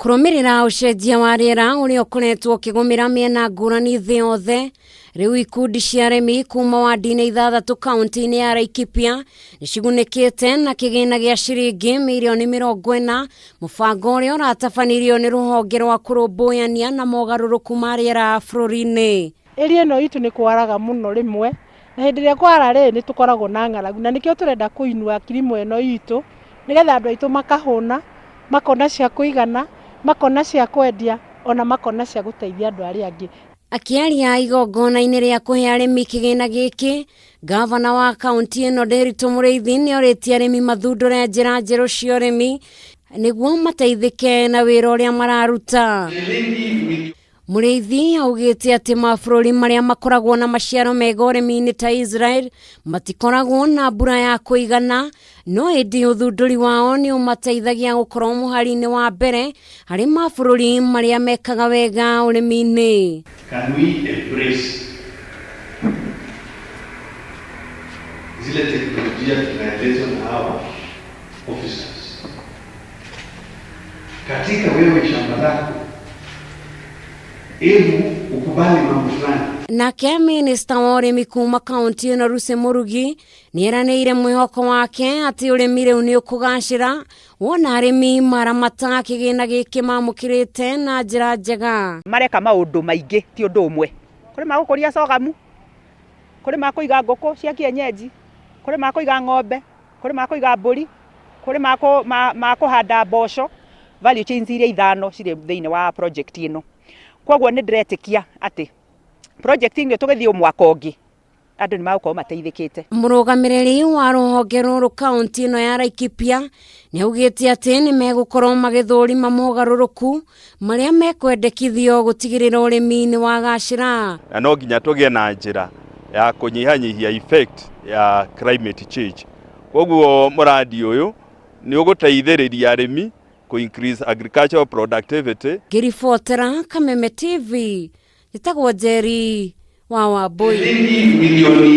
Kũrũmĩrĩra ũcenjia wa rĩera ũrĩa ũkoretwo ũkĩgũmĩra mĩena ngũrani thĩ yothe, rĩu ikundi cia arĩmi kuma wandi-inĩ ithathatũ kaunti-inĩ ya Laikipia nĩcigunĩkĩte na kĩgĩna gĩa ciringi mirioni 40, mũbango ũrĩa ũratabanirio nĩ rũhonge rwa kũrũmbũyania na mogarũrũku ma rĩera bũrũri-inĩ. Area ĩno itũ nĩ kwaraga mũno rĩmwe, na hĩndĩ ĩrĩa kwara rĩ, nĩ tũkoragwo na ng'aragu, na nĩkĩo tũrenda kũinua kilimo ĩno itũ, nĩgetha andũ aitũ makahũna, makona cia kũigana, makona cia kwendia, ona makona cia gũteithia andũ arĩa angĩ. Akĩaria igongona-inĩ rĩa kũhe arĩmi kĩgĩna gĩkĩ, gavana wa kaunti ĩno Nderitu Mũrĩithi nĩorĩtie arĩmi mathundũre njĩra njerũ cia ũrĩmi nĩguo mateithĩke na wĩra ũrĩa mararuta. Mũrĩithi augĩte atĩ mabũrũri marĩa makoragwo na maciaro mega ũrĩmi-inĩ ta Israel matikoragwo na mbura ya kũigana, no ĩndĩ ũthundũri wao nĩ ũmateithagia gũkorwo mũhari-inĩ wa mbere harĩ mabũrũri marĩa mekaga wega ũrĩmi-inĩ. Can we embrace zile teknolojia tunaelezwa na hawa officers katika wewe shamba lako, hebu ukubali mambo fulani. Nake minista wa ũrĩmi kuma kaunti ĩno Lucy Murugi nĩeranĩire mwĩhoko wake atĩ ũrĩmi rĩu nĩ ũkũgacĩra wona arĩmi maramata kĩgĩna gĩkĩ mamũkĩrĩte na njĩra njega. Mareka maũndũ maingĩ ti ũndũ ũmwe, kũrĩ ma gũkũria sorghum, kũrĩ ma kũiga ngũkũ cia kienyeji, kũrĩ ma kũiga ng'ombe, kũrĩ ma kũiga mbũri, kũrĩ ma kũhanda mboco. Value chains iria ithano cirĩ thĩinĩ wa project ĩno. Koguo nĩ ndĩretĩkia atĩ project ĩno tũgĩthiĩ mwaka ũngĩ andũ nĩ magũkorwo mateithĩkĩte. Mũrũgamĩrĩri wa rũhonge rũrũ kaunti ĩno ya Laikipia nĩ augĩte atĩ nĩ megũkorwo magĩthũrima mogarũrũku marĩa mekwendekithio gũtigĩrĩra ũrĩmi nĩ wagacĩra. Na no nginya tũgĩe na njĩra ya kũnyihanyihia effect ya climate change. Koguo mũradi ũyũ nĩ ũgũteithĩrĩria arĩmi kũ increase agricultural productivity. Ngĩribotera Kameme TV, njĩtagwo Njeri wa Wambui. Shilingi milioni